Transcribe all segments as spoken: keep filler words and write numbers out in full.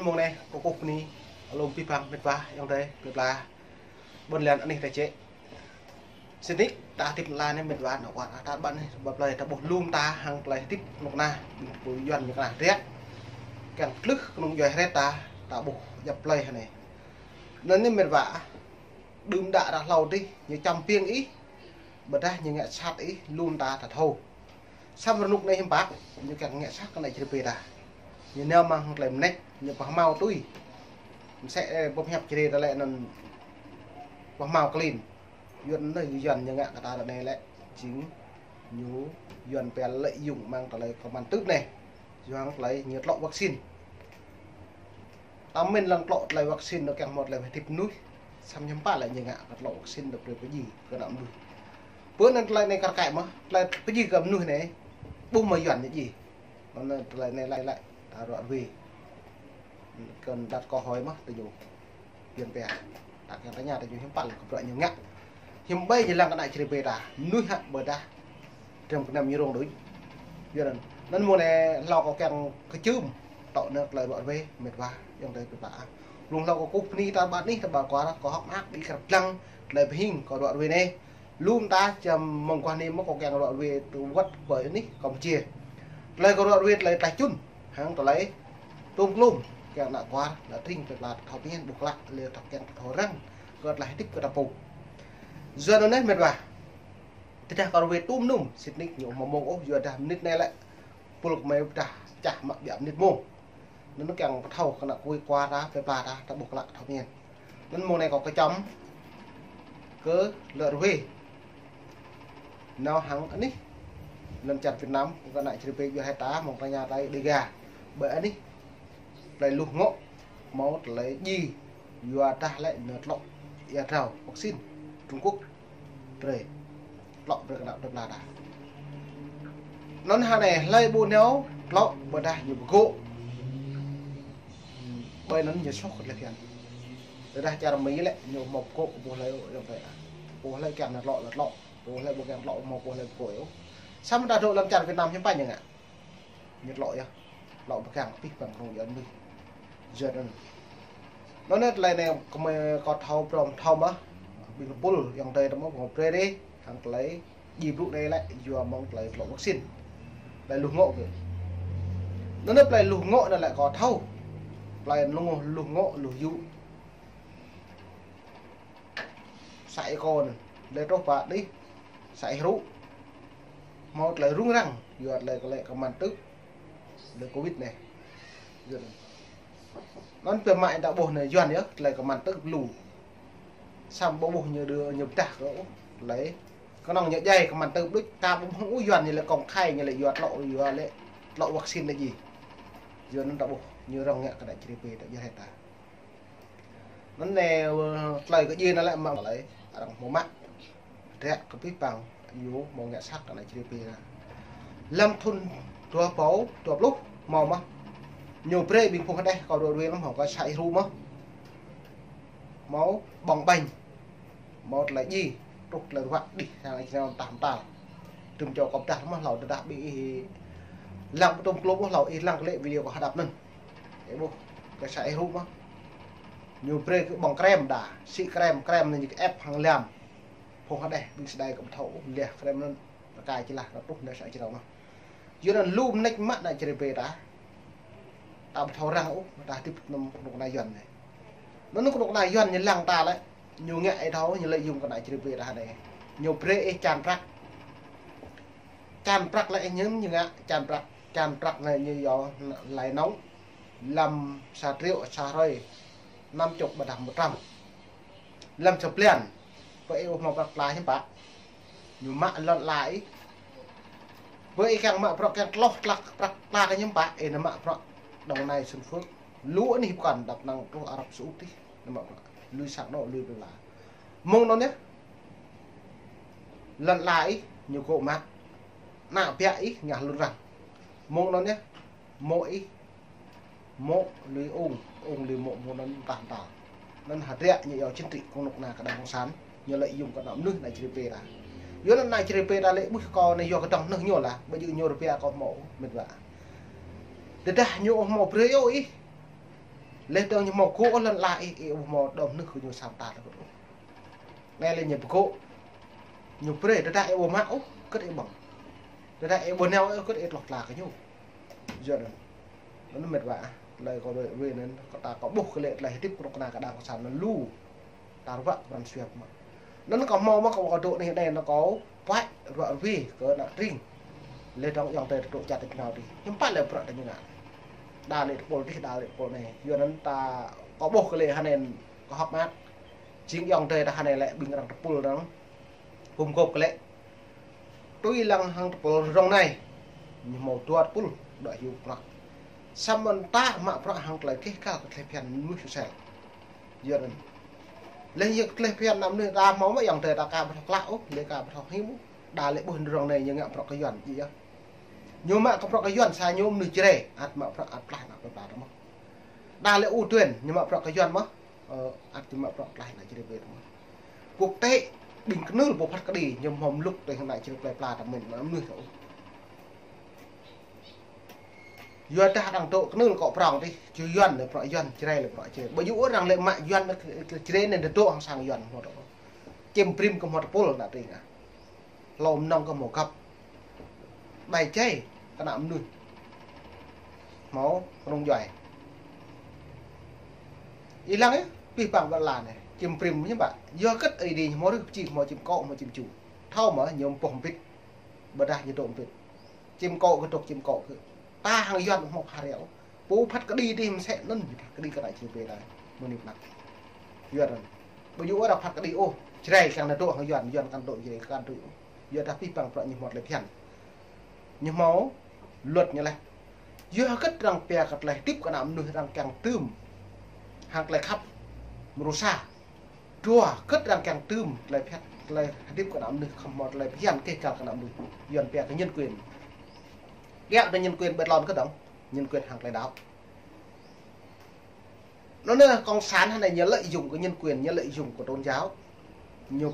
Mông anai, kâo kơkuh bơni, lŏm abih bang mĕt wa, ayŏng adơi, plơi pla, ƀôn lan anih ta čĕ. Sĭt nik, ta hơdip anai mĕt wa, anŏ kuar, ta ƀă anai, ƀă plơi, ta ƀuh lŏm ta, hăng plơi hơdip, kơnuk kơna, ƀing tơpul Yuan ñu kơna hơdră. Kiăng tlưh, kơnung djuai hret ta, ta ƀuh djăp plơi anai. Anŭn anai mĕt wa, đưm đă ră hlâo adih, ñu čăm ƀing ih, ƀôdah ñu ngă sat ih, lŏm ta ta thâo. Samơ̆ rơnŭk anai hiư̆m pă, ñu kiăng ngă sat kơ ană Čư̆ Rê Brê ta. Ñu nao mơ̆ng tơlơi mơneč, ñu pơhmao tui. Mơsĕ, ơ, pơhiăp Čư̆ Rê ta lĕ anŭn pơhmao klin. Yuan anai Yuan ñu ngă kơ ta ră anai lĕ, jing ñu Yuan pia lợi dụng mơ̆ng tơlơi kơmăn tưp anai. Yua hăng tơlơi ñu tlŏ vaccine. Ta mĭn lăng tlŏ tơlơi vaccine anŭn kiăng hmâo tơlơi hơdip mơnuih. Samơ̆ hiư̆m pă lĕ ñu ngă kơ tlŏ vaccine anŭn brơi pơjing kơ ană mơnuih. Pơ anŭn tơlơi anai kar kaĭ mơ̆n, tơlơi pơjing kơ mơnuih anai, ƀuh mơ̆ Yuan ñu jing. Anŭn tơlơi anai lăi lăi, ta ră ruai. Kơnơ̆ng đăt kơ hơi mơ̆n, tơ ñu. Yuan pia. Ta kiăng tơña tơ ñu hiư̆m pă lĕ kơ bruă ñu ngă. Hiư̆m ƀai ñu lăng kơ ană Čư̆ Rê Brê ta. Mơnuih hă ƀôdah. Trơm kơnăm ñu rông đôč. Yuan anŭn. Anŭn mông anai hlâo kâo kiăng kơčưm. Tŏ anŭn tơlơi ră ruai mĕt wa. Ayŏng adơi plơi pla. Lŏm hlâo kâo kơkuh bơni ta ƀă anih ta ƀă kuar. Kâo hơ̆k mơak ƀing krăp dlăng. Tơlơi pơhing kâo ră ruai anai. Lŏm ta čăm mơguah anai mơ̆ kâo kiăng ră ruai tơ wơ̆t ƀơi anih Kampuchia. Tơlơi kâo ră ruai tơlơi tlaih čun. Hăng tơlơi tôm klôm, kiăng ană kuar, ană tring plơi pla thâo pơmĭn ƀuh klă, lĕ thâo kiăng thâo răng, kơ tơlơi hơdip kơ ta pô. Yua anŭn anai mĕt wa. Tơdah kâo ră ruai tôm num, sĭt nik ñu hmâo mông ôh, yua dah mơnit anai lĕ, pul kơmơi pơdah čah mă biă mơnit mông. Anŭn kiăng pơthâo kơ ană kuar ta, plơi pla ta, ta ƀuh klă thâo pơmĭn. Anŭn mông anai kâo kơčăm kơ ră ruai. Nao hăng anih. Lŏn čar Việt Nam, kơ ană Čư̆ Rê Brê djuai hơtai ta, mơ̆ng tơña ta Đêga. Ƀơi anih. Plơi luh ngŏ, hmâo tơlơi jing, yua dah lĕ ñu tlŏ ia drao, vaccine, Trung Quốc. Brơi. Tlŏ brơi kơ ană plơi pla ta. Anŭn hơnai hlơi ƀu nao, tlŏ ƀôdah ñu pơgŏ. Ƀơi anŭn ñu soh kơ tơlơi phiăn. Tơdah čar Mi lĕ ñu hmâo pơgŏ ƀu hlơi ayŏng adơi. Ƀu hlơi kiăng nao tlŏ lĕ tlŏ. Ƀu hlơi ƀu kiăng tlŏ hmâo ƀu hlơi pơgŏ yơh. Samơ̆ ta dŏ lŏn čar Việt Nam hiư̆m pă ñu ngă. Ñu tlŏ yơh. Tlŏ pơgang abih bang kơnung Yuan mơnuih. Yua anŭn. Anŭn anai tơlơi anai kơmơi kâo thâo prŏng thâo mơ̆n. Ƀing pul ayŏng adơi ta mơ̆ kơ brơi dih. Hăng tơlơi jing brŭ anai lĕ yua mơ̆ng tơlơi tlŏ vaccine. Tơlơi luh ngŏ kơ. Anŭn anai tơlơi luh ngŏ anai lĕ kâo thâo. Tơlơi luh ngŏ, luh ngŏ, luh yŭ. Sa ih kơ anŭn. Lĕ truh pă anih. Sa ih rŭ. Hmâo tơlơi rŭng răng. Yua tơlơi kơ lĕ kơmăn tưp. Tơlơi Covid anai. Yua anŭn. Anŭn pơmă ta ƀuh anai Yuan yơh, tơlơi kơmăn tưp lu. Samơ̆ ƀu ƀuh ñu dŏ ñu pơdah kơ ôh, tơlơi. Kơnơ̆ng ñu djai kơmăn tưp đôč, ta ƀu ƀuh ôh Yuan ñu lĕ công khai ñu lĕ yua tlŏ, yua lĕ tlŏ vaccine lĕ jing. Yua anŭn ta ƀuh, ñu rŏng ngă kơ ană Čư̆ Rê Brê ta djuai hơtai ta. Anŭn anai, ơ, tơlơi kơ jing anŭn lĕ mă tơlơi, arăng hmâo mă. Ră kơ abih bang, ñu hmâo ngă sat kơ ană Čư̆ Rê Brê ta. Lăm thŭn dua rơbâo dua pluh, hmâo mơ̆n. Ñu brơi ƀing phung hơđeh kâo ră ruai anŭn hmâo kơ sa ih rŭ mơ̆n. Hmâo ƀơ̆ng ƀañ. Hmâo tơlơi jing, truh tơlơi ruă đih, sang ih nao tah mơta. Tơm čô kâo pơdah mơ̆n hlâo tơdah ƀing ih lăng pơtŭm klôm ƀuh hlâo, ih lăng kơ lĕ video kâo hơđăp anŭn. Ih ƀuh, kơ sa ih rŭ mơ̆n. Ñu brơi kơ ƀơ̆ng krem đa, sĭ krem, krem anŭn ñu kơ ĕp hăng lăm. Phung hơđeh, ƀing sơđai kơ ƀu thâo ôh, leh krem anŭn, rơkai čơlah, rơtuh, nao sa ih rŭ mơ̆n. Yua anŭn lu mơneč mă ană Čư̆ Rê Brê ta. Ta ƀu thâo răng ôh, ta hơdip anŭn kơnuk kơna Yuan anai. Anŭn kơnuk kơna Yuan ñu lăng ta lĕ, ñu ngă ih thâo, ñu lợi dụng kơ ană Čư̆ Rê Brê ta anai. Ñu brơi ih čan prăk. Čan prăk lĕ ih hiư̆m ñu ngă, čan prăk, čan prăk anai ñu yua lai nong, lăm sa triệu, sa hrơi, năm chục ƀôdah một trăm. Lăm sa blan, ƀơi ih ƀu hmâo prăk tla hiư̆m pă. Ñu mă lŏn ala ih. Ƀơi ih kiăng mă prăk kiăng tloh tlăk prăk tla kơ hiư̆m pă, ih nao mă prăk Đồng Nai Xuân Phước. Lu anih pơkŏn đăp năng truh Arab Saudi. Nao mă prăk. Lui sang anŏ, lui plơi pla. Mơ̆ng anŭn yơh. Lŏn ala ih, ñu gŏ mă. Ană ƀiă ih, ngă lŭn răng. Mơ̆ng anŭn yơh. Mô̆ ih. Mô̆ lui ung, ung lui mô̆ mơ̆ng anŭn tah tah. Anŭn hơdră ñu yua chính trị kơnuk kơna kơ đảng cộng sản, ñu lợi dụng kơ ană mơnuih ană Čư̆ Rê Brê ta. Yua anŭn ană Čư̆ Rê Brê ta lĕ ƀuh kâo anai yua kơdŏng mơnuih ñu lah, ƀu djơ̆ ñu rơbia kâo hmâo mĕt wa. Tơdah ñu hmâo brơi ôh ih. Lĕ dong ñu hmâo gô̆ lŏn ala ih, ih ƀu hmâo đom nưh kơ ñu sa mta tơgŭt ôh. Anai lĕ ñu pơgô̆. Ñu brơi, tơdah ih ƀu mă ôh, kơ̆t ih ƀơ̆ng. Tơdah ih ƀu nao ôh, kơ̆t ih tloh tla kơ ñu. Yua anŭn. Anŭn mĕt wa ah, tơlơi kâo ruai ruai anŭn, kâo ta kâo ƀuh kơ lĕ tơlơi hơdip kơnuk kơna kơ đảng cộng sản anŭn lu. Ta ruă pran jua mă. Anŭn kâo hmâo mă kâo kâo dŏ anai anai anŭn kâo puăi ruă ruai kơ ană tring. Lĕ dong ayŏng adơi ta dŏ čar ta čơnao adih. Hiư̆m pă lĕ bruă ta ñu ngă. Đa lĕ tơpul adih, đa lĕ tơpul anai. Yua anŭn ta kâo ƀuh kơ lĕ hơnai kâo hơ̆k mơak. Jing ayŏng adơi ta hơnai lĕ ƀing arăng tơpul arăng. Hum gôp kơ lĕ. Tui lăng hăng tơpul rŏng anai. Ñu hmâo dua tơpul, dua hyu prăk. Samơ̆ ta mă prăk hăng tơlơi kih kal kơ tơlơi phiăn mơnuih sosel. Yua anŭn. Lĕ yua kơ tơlơi phiăn ană mơnuih ta hmâo mă ayŏng adơi ta ka ƀu thâo klă ôh, lĕ ka ƀu thâo him ôh. Đa lĕ ƀuh rŏng anai ñu ngă prăk kơ Yuan, či yơh. Ñu mă kơ prăk kơ Yuan sa ñu mơnuih Jrai, ăt mă prăk ăt pơklaih ană plơi pla ta mơ̆n. Đa lĕ U Tuyên, ñu mă prăk kơ Yuan mơ̆n. Ơ, ăt ñu mă prăk pơklaih ană Jrai plơi ta mơ̆n. Quốc tế, ƀing kơnưl pô phat kơđi, ñu hmâo mlŭk tơlơi ană Jrai plơi pla ta mơ̆n, ană mơnuih ta ôh. Yua dah arăng dŏ kơnưl kơ prŏng adih, ču Yuan lĕ prŏng Yuan, Jrai lĕ prŏng Jrai. Ƀu djơ̆ arăng lĕ mă Yuan, Jrai anai dŏ hăng sang Yuan, hmâo dŏ. Čem brĭm kơ hmâo tơpul ană tring ah. Hlô mơnơ̆ng kơ hmâo găp. Ƀai čai kơ ană mơnuih. Hmâo rŏng djuai. Ih lăng yơh, pih pang ƀă la anai. Čem brĭm ñu ƀă. Yua kơ̆t Ơi Adai ñu hmâo rơh pơčih, hmâo čem kô̆, hmâo čem ču. Thâo mơ̆ ñu pơh mbĭt. Ƀôdah ñu dŏ mbĭt. Čem kô̆ kơ dŏ čem kô̆ kơ. Ta hăng Yuan hmâo phara ôh. Pô phat kơđi adih mơsĕ anŭn, phat kơđi kơ ană Jrai plơi ta. Mơ̆ng anai pơnăp. Yuan anŭn. Ƀu djơ̆ arăng phat kơđi ôh. Jrai kiăng nao dŏ hăng Yuan, Yuan kăn dŏ Jrai kăn dŏ ôh. Yua dah pih pang prăk ñu hmâo tơlơi phiăn. Ñu hmâo luật ñu laih. Yua hơget arăng pia kơ tơlơi hơdip kơ ană mơnuih arăng kiăng tưm. Hăng tơlơi khăp. Mơrusa. Dua, hơget arăng kiăng tưm tơlơi phiăn, tơlơi hơdip kơ ană mơnuih, khŏm hmâo tơlơi phiăn kơ kal kơ ană mơnuih. Yuan pia kơ nhân quyền. Kiăng kơ nhân quyền ƀơi lŏn kơ dong, nhân quyền hăng tơlơi đaŏ. Anŭn anai cộng sản hơnai ñu lợi dụng kơ nhân quyền, ñu lợi dụng kơ tôn giáo. Ñu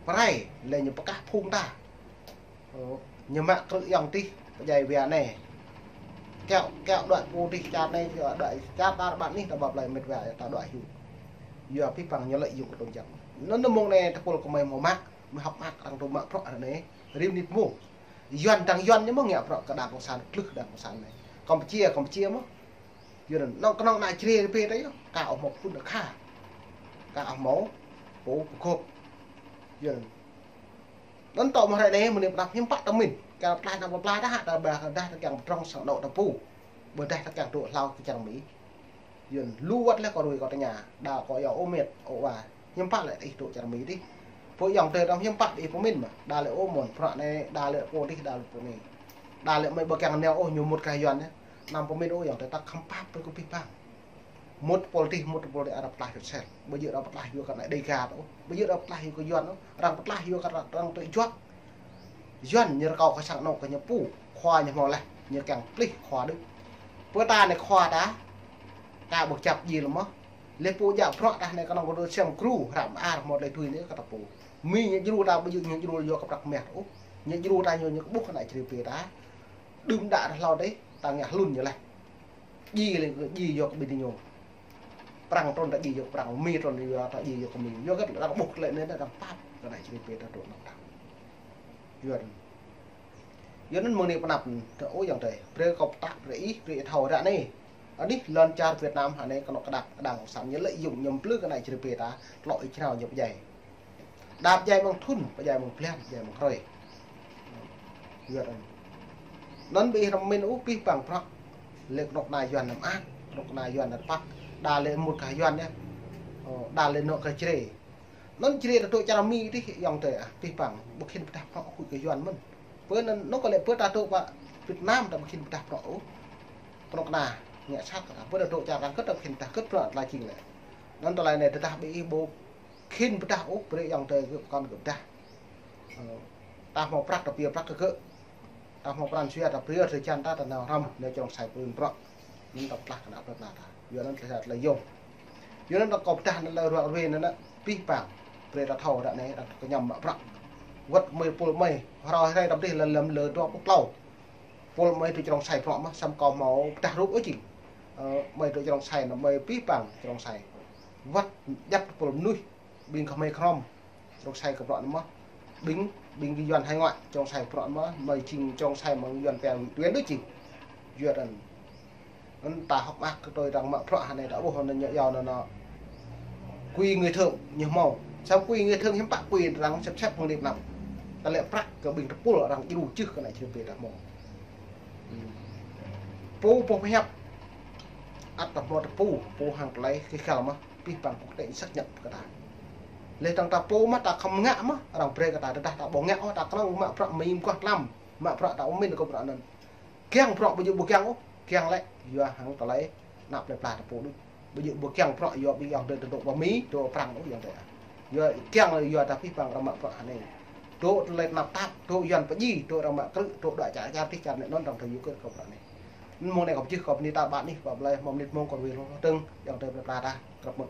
pơrai, lĕ ñu pơkah phung ta. Ơ, ñu mă krư̆ ayŏng adih, pơdjai wia anai. Kiaŏ, kiaŏ đuaĭ pô adih čar anai, kiaŏ đuaĭ čar ta ƀă anih ta ƀă plơi mĕt wa ta đuaĭ hyu. Yua pih pang ñu lợi dụng kơ tôn giáo. Anŭn anai mơ̆ng anai tơpul kơ mơi hmâo mă, mơi hơ̆k mơak arăng dŏ mă prăk anai. Rĭm nit mông. Yuan dang Yuan ñu mơ̆ ngă prăk kơ đảng cộng sản, klưh đảng cộng sản anai. Campuchia, Campuchia mơ̆. Yua anŭn, nŏng kơnơ̆ng ană Jrai rơbê ta yơh. Ka ƀu hmâo phŭn akha. Ka ƀu hmâo pô pơgôp. Yua anŭn. Anŭn tŏ mơ̆ hrơi anai mơ̆ng anai pơnăp hiư̆m pă ta mĭn. Kiăng pơklaih ană plơi pla ta hă, ta ƀă dah ta kiăng pơdrŏng sang anŏ ta pô. Ƀôdah ta kiăng dŏ hlâo kơ čar Mi. Yua anŭn lu wơ̆t lĕ kâo ruai kâo tơña. Đa kâo yua ơ mĕt, ơ wa. Hiư̆m pă lĕ ih dŏ čar Mi adih. Pô ayŏng adơi dong hiư̆m pă ih pơmĭn mơ̆. Đa lĕ ơ mơ̆n prăk anai, đa lĕ pô adih, đa lĕ pô anai. Đa lĕ mơi ƀu kiăng nao ôh ñu mŭt kơ Yuan anai. Anăm pơmĭn ôh ayŏng adơi ta khŏm pap brơi kơ pih pang. Mŭt tơpul adih, mŭt tơpul adih arăng pơklaih sel. Ƀu djơ̆ arăng pơklaih yua kơ ană Dega ta ôh. Ƀu djơ̆ arăng pơklaih yua kơ Yuan ôh. Arăng pơklaih yua kơ arăng, arăng tơjuă. Yuan ñu rơkâo kơ sang anŏ kơ ñu pô. Khua ñu hmâo laih. Ñu kiăng plih khua đôč. Pơ ta anai khua ta. Ta ƀu kơjăp djai lĕ mơ̆. Lĕ pô djă prăk ta anai kơnơ̆ng kơ dŏ sem gru. Hră mơar hmâo tơlơi tui anai kơ ta pô. Mi ñu djru ta ƀu djơ̆ ñu djru yua kơ prăk mơ̆ ta ôh. Ñu djru ta ñu, ñu kơ ƀuh kơ ană Jrai plơi ta. Đưm đă rơh hlâo adih. Ta ngă hlŭn ñu laih. Djai lĕ kơ djai yua kơ ƀing ñu. Prăng trŭn ta djai yua kơ Prăng, Mi trŭn yua ta djai yua kơ Mi. Yua hơget arăng ƀuh tơlơi anai arăng pap kơ ană Jrai plơi ta dŏ nŏng tang. Yua anŭn. Yua anŭn mơ̆ng anai pơnăp ta ơ ayŏng adơi. Brơi kâo pơtă brơi ih, brơi ih thâo ră anai. Anih lŏn čar Việt Nam hơnai kơnŏ kơđăp kơđang kơ sang ñu lợi dụng ñu plư kơ ană Jrai plơi ta, tlŏ ih črao ñu pơdjai. Đa pơdjai mơ̆ng thŭn, pơdjai mơ̆ng blan, pơdjai mơ̆ng hrơi. Yua anŭn. Anŭn ƀing ih rơmĭn ôh pih pang prăk. Lĕ kơnuk kơna Yuan anăm ăt, kơnuk kơna Yuan anăm păt. Đa lĕ mŭt kơ Yuan yơh. Ơ, đa lĕ anŏ kơ Jrai. Anŭn Jrai ta dŏ čar Mi adih ayŏng adơi ah, pih pang. Ƀu khĭn pơdah prăk huĭ kơ Yuan mơ̆n. Pơ anŭn, anŭn kơ lĕ pơ ta dŏ ƀă Việt Nam ta ƀu khĭn pơdah prăk ôh. Kơnuk kơna ngă sat kơ ta. Pơ ta dŏ čar arăng kơ̆t ta ƀu khĭn pơdah kơ̆t prăk tơlơi jing lĕ. Anŭn tơlơi anai tơdah ƀing ih ƀu khĭn pơdah ôh, brơi ayŏng adơi gơ̆ pơkŏn gơ̆ pơdah. Ơ, ta hmâo prăk ta pia prăk kơ gơ̆. Ta hmâo pran jua ta pria drơi jan ta ta nao hrăm, nao čơrŏng sai pơrun prăk. Anŭn ta pơklaih kơ ană plơi pla ta. Yua anŭn tơlơi sa tơlơi yôm. Yua anŭn ta kâo pơdah anŭn tơlơi ruă ruai anŭn pih pang. Brơi ta thâo ră anai, ta kơñăm mă prăk. Wơ̆t mơi pul mơi, hrơi hrơi ta pơdih lăm lăm lơ dua pluh klâo. Pul mơi tui čơrŏng sai prăk mơ̆, samơ̆ kâo hmâo pơdah rup ôh jing. Ơ, mơi dŏ čơrŏng sai anŭn, mơi pih pang čơrŏng sai. Wăt djăp tơpul mơnuih, ƀing kơ mơi khrom, čơrŏng sai kơ bruă anŭn mơ̆n. Ƀing, ƀing kơ Yuan hải ngoại, čơrŏng sai bruă anŭn mơ̆n, mơi jing čơrŏng sai mơ̆ng Yuan pia tuyến đôč jing. Yuan anŭn. Anŭn ta hơ̆k mơak kơ tui arăng mă bruă hơnai ta ƀuh anŭn ñu yua anŭn, anŭn. Quỹ người thượng ñu hmâo. Samơ̆ quỹ người thượng hiư̆m pă quỹ arăng sĕp sĕp hăng lip năp. Ta lĕ prăk kơ ƀing tơpul arăng djru čih kơ anai čih pia ta hmâo. Pô pơhiăp. Ăt ta hmâo tơpul, pô hăng tơlơi kơ khăl mơ̆n, pih pang quốc tế xác nhận kơ ta. Lĕ tơdang ta pô mơ̆n ta khŏm ngă mơ̆n, arăng brơi kơ ta, tơdah ta ƀu ngă ôh, ta kơnơ̆ng mă bruă mơ̆ng mơguah tlam, mă bruă ta ƀu min kơ bruă anŭn. Kiăng bruă ƀu djơ̆ ƀu kiăng ôh, kiăng lĕ, yua hăng tơlơi, anăp plơi pla ta pô đôč. Ƀu djơ̆ ƀu kiăng bruă yua ƀing ayŏng adơi ta dŏ pơ Mi, dŏ Prang ôh ayŏng adơi. Yua kiăng lĕ yua ta pih pang arăng mă bruă hơnai. Dŏ tơlơi tơnap tap, dŏ Yuan pơdjai, dŏ arăng mă krư̆, dŏ đuaĭ čar čar tih čar anai anŭn arăng thâo yua kơ bruă anai. Anŭn mơ̆ng anai kâo pơjih kâo bơni tal ƀă anih, kâo blơi hmâo mơnit mông kâo ruai hloh hloh dơ̆ng, ayŏng adơi plơi pla ta, krăp mơ̆n.